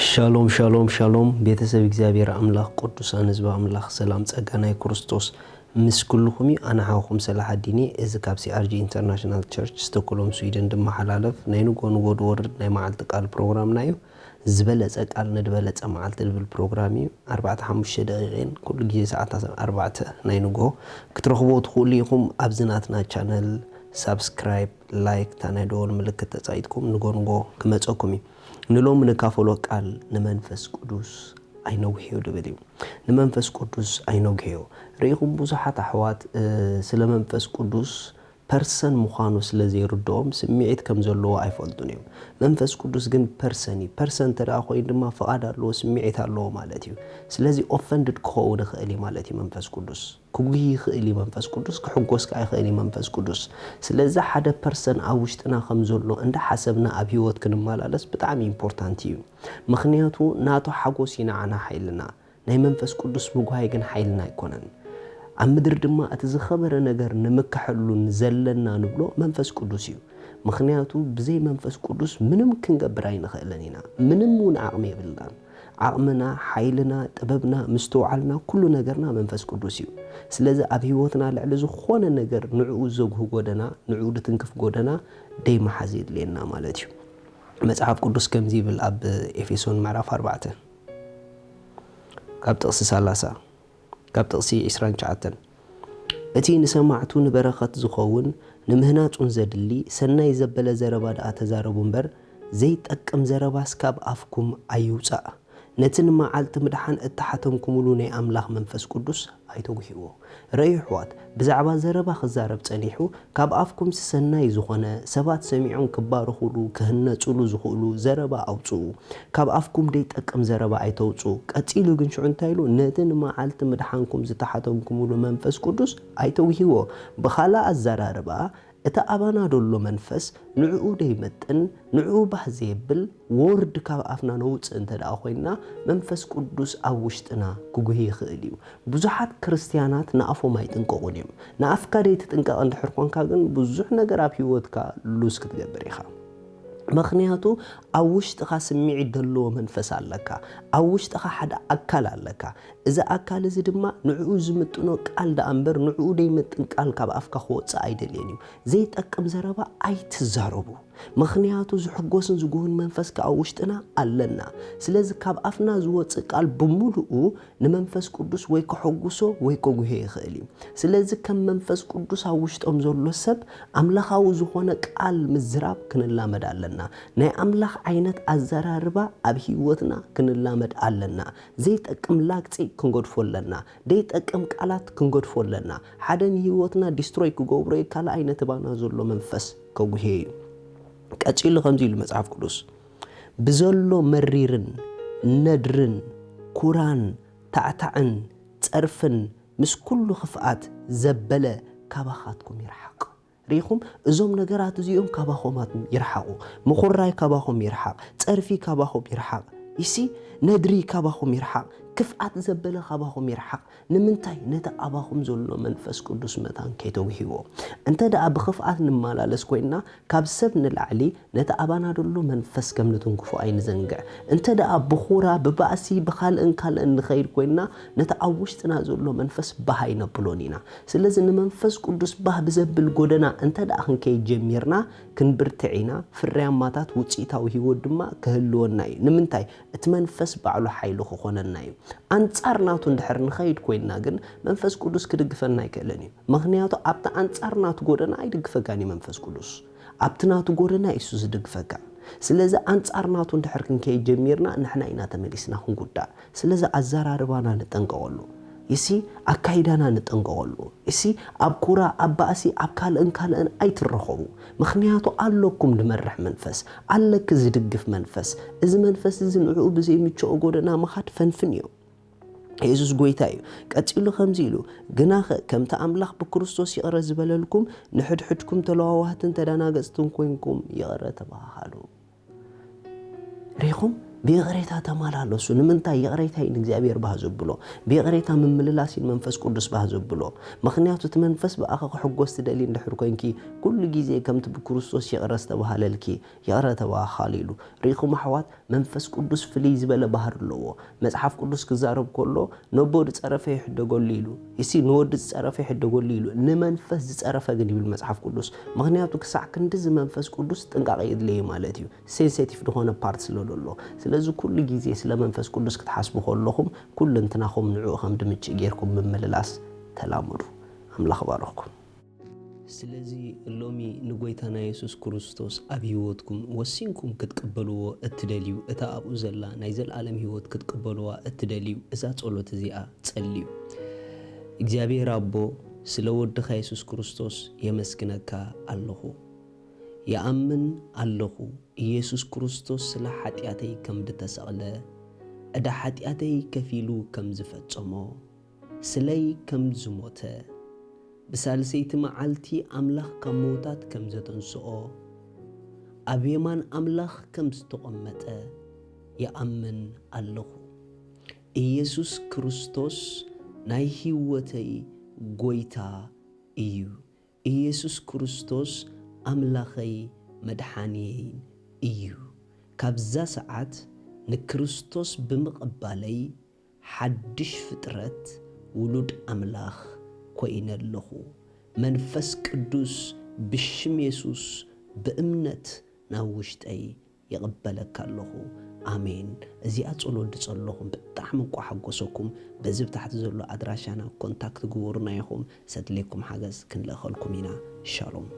ሻሎም ሻሎም ሻሎም፣ ቤተሰብ እግዚኣብሔር ኣምላኽ፣ ቅዱሳን ህዝቢ ኣምላኽ፣ ሰላም ጸጋ ናይ ክርስቶስ ምስ ኩልኹም እዩ። ኣነ ሓውኹም ሰላሓዲን እየ። እዚ ካብ C R G International Church ስቶክሆልም ስዊድን ዝመሓላለፍ ናይ ንጎ ንጎ ድወርድ ናይ መዓልቲ ቃል ፕሮግራምና እዩ። ዝበለጸ ቃል ንድበለጸ መዓልቲ ዝብል ፕሮግራም እዩ። ኣርባዕተ ሓሙሽተ ደቂቕ እየን፣ ኩሉ ግዜ ሰዓት ኣርባዕተ ናይ ንጎ ክትረኽብዎ ትኽእሉ ኢኹም። ኣብዚ ናትና ቻነል ሳብስክራይብ፣ ላይክ፣ እታ ናይ ደወል ምልክት ተጻይጥኩም ንጎ ንጎ ክመጸኩም እዩ። ንሎሚ ንካፈሎ ቃል ንመንፈስ ቅዱስ ኣይነጉህዮ ድብል እዩ። ንመንፈስ ቅዱስ ኣይነጉህዮ። ርኢኹም፣ ብዙሓት ኣሕዋት ስለ መንፈስ ቅዱስ ፐርሰን ምዃኑ ስለ ዘይርድኦም ስምዒት ከም ዘለዎ ኣይፈልጡን እዮም። መንፈስ ቅዱስ ግን ፐርሰን እዩ። ፐርሰን እንተ ደኣ ኮይኑ ድማ ፍቓድ ኣለዎ፣ ስምዒት ኣለዎ ማለት እዩ። ስለዚ ኦፈንድድ ክኸውን ይኽእል እዩ ማለት እዩ መንፈስ ቅዱስ። ክጉሂ ይኽእል እዩ መንፈስ ቅዱስ፣ ክሕጎስ ከኣ ይኽእል እዩ መንፈስ ቅዱስ። ስለዚ ሓደ ፐርሰን ኣብ ውሽጥና ከም ዘሎ እንዳሓሰብና ኣብ ህይወት ክንመላለስ ብጣዕሚ ኢምፖርታንት እዩ። ምኽንያቱ ናቱ ሓጎስ እዩ ንዓና ሓይልና። ናይ መንፈስ ቅዱስ ምጉሃይ ግን ሓይልና ኣይኮነን። ኣብ ምድሪ ድማ እቲ ዝኸበረ ነገር ንምክሐሉን ዘለና ንብሎ መንፈስ ቅዱስ እዩ። ምኽንያቱ ብዘይ መንፈስ ቅዱስ ምንም ክንገብር ኣይንኽእልን ኢና። ምንም እውን ዓቕሚ የብልናን። ዓቕምና፣ ሓይልና፣ ጥበብና፣ ምስትውዓልና፣ ኩሉ ነገርና መንፈስ ቅዱስ እዩ። ስለዚ ኣብ ህይወትና ልዕሊ ዝኾነ ነገር ንዕኡ ዘጉህ ጎደና፣ ንዕኡ ድትንክፍ ጎደና ደይ መሓዝ የድልየና ማለት እዩ። መጽሓፍ ቅዱስ ከምዚ ይብል ኣብ ኤፌሶን ምዕራፍ ኣርባዕተ ካብ ጥቕሲ ሰላሳ፣ ካብ ጥቕሲ ዕስራን ትሽዓተን፣ "እቲ ንሰማዕቱ ንበረኸት ዝኸውን ንምህናጹን ዘድሊ ሰናይ ዘበለ ዘረባ ደኣ ተዛረቡ እምበር፣ ዘይጠቅም ዘረባስ ካብ ኣፍኩም ኣይውጻእ። ነቲ ንመዓልቲ ምድሓን እተሓተምኩምሉ ናይ ኣምላኽ መንፈስ ቅዱስ ኣይተጉህይዎ።" ረእዩ ኣሕዋት፣ ብዛዕባ ዘረባ ክዛረብ ጸኒሑ፣ ካብ ኣፍኩምሲ ሰናይ ዝኾነ፣ ሰባት ሰሚዖም ክባረኹሉ፣ ክህነጹሉ ዝኽእሉ ዘረባ ኣውጽኡ። ካብ ኣፍኩም ደይጠቅም ዘረባ ኣይተውጽኡ። ቀጺሉ ግን ሽዑ እንታይ ኢሉ? "ነቲ ንመዓልቲ ምድሓንኩም ዝተሓተምኩምሉ መንፈስ ቅዱስ ኣይተጉህይዎ።" ብኻልእ ኣዘራርባ፣ እቲ ኣባና ደሎ መንፈስ ንዕኡ ደይመጥን፣ ንዕኡ ባህ ዘየብል ወርድ ካብ ኣፍና ነውጽእ እንተ ደኣ ኮይንና፣ መንፈስ ቅዱስ ኣብ ውሽጥና ክጉሂ ይኽእል እዩ። ብዙሓት ክርስትያናት ንኣፎም ኣይጥንቀቑን እዮም። ንኣፍካ ደይትጥንቀቕ እንድሕር ኮንካ ግን ብዙሕ ነገር ኣብ ህይወትካ ሉዝ ክትገብር ኢኻ። ምኽንያቱ ኣብ ውሽጥኻ ስምዒት ደለዎ መንፈስ ኣለካ። ኣብ ውሽጥኻ ሓደ ኣካል ኣለካ። እዚ ኣካል እዚ ድማ ንዕኡ ዝምጥኖ ቃል ደኣ እምበር ንዕኡ ደይምጥን ቃል ካብ ኣፍካ ክወጽእ ኣይደልየን እዩ። ዘይጠቅም ዘረባ ኣይትዛረቡ። ምኽንያቱ ዝሕጎስን ዝጉህን መንፈስ ከኣ ኣብ ውሽጥና ኣለና። ስለዚ ካብ ኣፍና ዝወጽእ ቃል ብምሉኡ ንመንፈስ ቅዱስ ወይ ከሐጉሶ ወይ ከጉህዮ ይኽእል እዩ። ስለዚ ከም መንፈስ ቅዱስ ኣብ ውሽጦም ዘሎ ሰብ ኣምላኻዊ ዝኾነ ቃል ምዝራብ ክንላመድ ኣለና። ናይ ኣምላኽ ዓይነት ኣዘራርባ ኣብ ህይወትና ክንላመድ ኣለና። ዘይጠቅም ላግጺ ክንገድፎ ኣለና። ዘይጠቅም ቃላት ክንገድፎ ኣለና። ሓደ ንህይወትና ዲስትሮይ ክገብሮ እዩ፣ ካልኣይ ነቲ ባና ዘሎ መንፈስ ከጉህዮ እዩ። ቀጺሉ ከምዚ ኢሉ መጽሓፍ ቅዱስ፣ "ብዘሎ መሪርን ነድርን ኩራን ታዕታዕን ጸርፍን ምስ ኩሉ ክፍኣት ዘበለ ካባኻትኩም ይርሓቕ።" ርኢኹም? እዞም ነገራት እዚኦም ካባኹም ይርሓቑ። ምኹራይ ካባኹም ይርሓቕ። ጸርፊ ካባኹም ይርሓቕ። ይሲ ነድሪ ካባኹም ይርሓቕ። ክፍኣት ዘበለ ካባኹም ይርሓቕ። ንምንታይ? ነቲ ኣባኹም ዘሎ መንፈስ ቅዱስ መታን ከይተውህይዎ። እንተ ደኣ ብኽፍኣት ንመላለስ ኮይንና፣ ካብ ሰብ ንላዕሊ ነቲ ኣባና ዘሎ መንፈስ ከም ንትንክፎ ኣይንዘንግዕ። እንተ ደኣ ብኹራ፣ ብባእሲ፣ ብኻልእን ካልእን ንኸይድ ኮይንና፣ ነቲ ኣብ ውሽጥና ዘሎ መንፈስ ባህ ኣይነብሎን ኢና። ስለዚ ንመንፈስ ቅዱስ ባህ ብዘብል ጎደና እንተ ደኣ ክንከይድ ጀሚርና፣ ክንብርትዕ ኢና። ፍርያማታት ውጽኢታዊ ህይወት ድማ ክህልወና እዩ። ንምንታይ? እቲ መንፈስ ባዕሉ ሓይሊ ክኾነና እዩ። ኣንጻር ናቱ እንድሕር ንኸይድ ኮይንና ግን መንፈስ ቅዱስ ክድግፈና ኣይክእልን እዩ። ምኽንያቱ ኣብቲ ኣንጻር ናቱ ጎደና ኣይድግፈካን እዩ መንፈስ ቅዱስ። ኣብቲ ናቱ ጎደና እዩ እሱ ዝድግፈካ። ስለዚ ኣንጻር ናቱ እንድሕር ክንከይድ ጀሚርና ንሕና ኢና ተመሊስና ክንጉዳእ። ስለዚ ኣዘራርባና ንጠንቀቐሉ። ይሲ ኣካይዳና ንጠንቀቐሉ። እሲ ኣብ ኩራ፣ ኣብ ባእሲ፣ ኣብ ካልእን ካልእን ኣይትረኸቡ። ምኽንያቱ ኣለኩም ዝመርሕ መንፈስ፣ ኣለኪ ዝድግፍ መንፈስ። እዚ መንፈስ እዚ ንዕኡ ብዘይምችኦ ጎደና ምኻድ ፈንፍን እዩ። የሱስ ጎይታ እዩ። ቀጺሉ ከምዚ ኢሉ፣ "ግናኸ ከምቲ ኣምላኽ ብክርስቶስ ይቕረ ዝበለልኩም፣ ንሕድሕድኩም ተለዋዋህትን ተዳናገጽትን ኮንኩም ይቕረ ተበሃሃሉ።" ርኢኹም? ብይቕሬታ ተመላለሱ። ንምንታይ? ይቕሬታ እዩ ንእግዚኣብሔር ባህ ዘብሎ። ብይቕሬታ ምምልላስ እዩ ንመንፈስ ቅዱስ ባህ ዘብሎ። ምኽንያቱ እቲ መንፈስ ብኣኻ ክሕጎስ ትደሊ እንድሕር ኮንኪ፣ ኩሉ ግዜ ከምቲ ብክርስቶስ ይቕረ ዝተባህለልኪ፣ ይቕረ ተባሃሃሉ ኢሉ። ርኢኹም ኣሕዋት፣ መንፈስ ቅዱስ ፍልይ ዝበለ ባህሪ ኣለዎ። መጽሓፍ ቅዱስ ክዛረብ ከሎ፣ ነቦ ዝጸረፈ ይሕደገሉ ኢሉ። እሲ ንወዲ ዝጸረፈ ይሕደገሉ ኢሉ። ንመንፈስ ዝጸረፈ ግን ይብል መጽሓፍ ቅዱስ። ምኽንያቱ ክሳዕ ክንድዚ መንፈስ ቅዱስ ጥንቃቐ የድለየ ማለት እዩ። ሴንሴቲቭ ዝኾነ ፓርት ስለ ዘሎ። ስለዚ ኩሉ ግዜ ስለ መንፈስ ቅዱስ ክትሓስቡ ከለኹም፣ ኩልንትናኹም ንዕኡ ከም ድምጺ ጌርኩም ምምልላስ ተላመዱ። ኣምላኽ ባረኽኩም። ስለዚ ሎሚ ንጎይታና የሱስ ክርስቶስ ኣብ ህይወትኩም ወሲንኩም ክትቅበልዎ እትደልዩ፣ እታ ኣብኡ ዘላ ናይ ዘለኣለም ህይወት ክትቅበልዋ እትደልዩ፣ እዛ ጸሎት እዚኣ ጸልዩ። እግዚኣብሔር ኣቦ፣ ስለ ወድኻ የሱስ ክርስቶስ የመስግነካ ኣለኹ። ይኣምን ኣለኹ፣ ኢየሱስ ክርስቶስ ስለ ሓጢኣተይ ከም ዝተሰቕለ፣ ዕዳ ሓጢኣተይ ከፊሉ ከም ዝፈጸሞ፣ ስለይ ከም ዝሞተ፣ ብሳልሰይቲ መዓልቲ ኣምላኽ ካብ ምዉታት ከም ዘተንስኦ፣ ኣብ የማን ኣምላኽ ከም ዝተቐመጠ ይኣምን ኣለኹ። ኢየሱስ ክርስቶስ ናይ ህይወተይ ጐይታ እዩ። ኢየሱስ ክርስቶስ ኣምላኸይ መድሓንየይን እዩ። ካብዛ ሰዓት ንክርስቶስ ብምቕባለይ ሓድሽ ፍጥረት ውሉድ ኣምላኽ ኮይነ ኣለኹ። መንፈስ ቅዱስ ብሽም የሱስ ብእምነት ናብ ውሽጠይ ይቕበለካ ኣለኹ። ኣሜን። እዚኣ ጸሎት ዝጸለኹም ብጣዕሚ እንቋ ሓጎሰኩም። በዚ ብታሕቲ ዘሎ ኣድራሻና ኮንታክት ግበሩና ኢኹም። ሰድሌኩም ሓገዝ ክንልእኸልኩም ኢና። ሻሎም።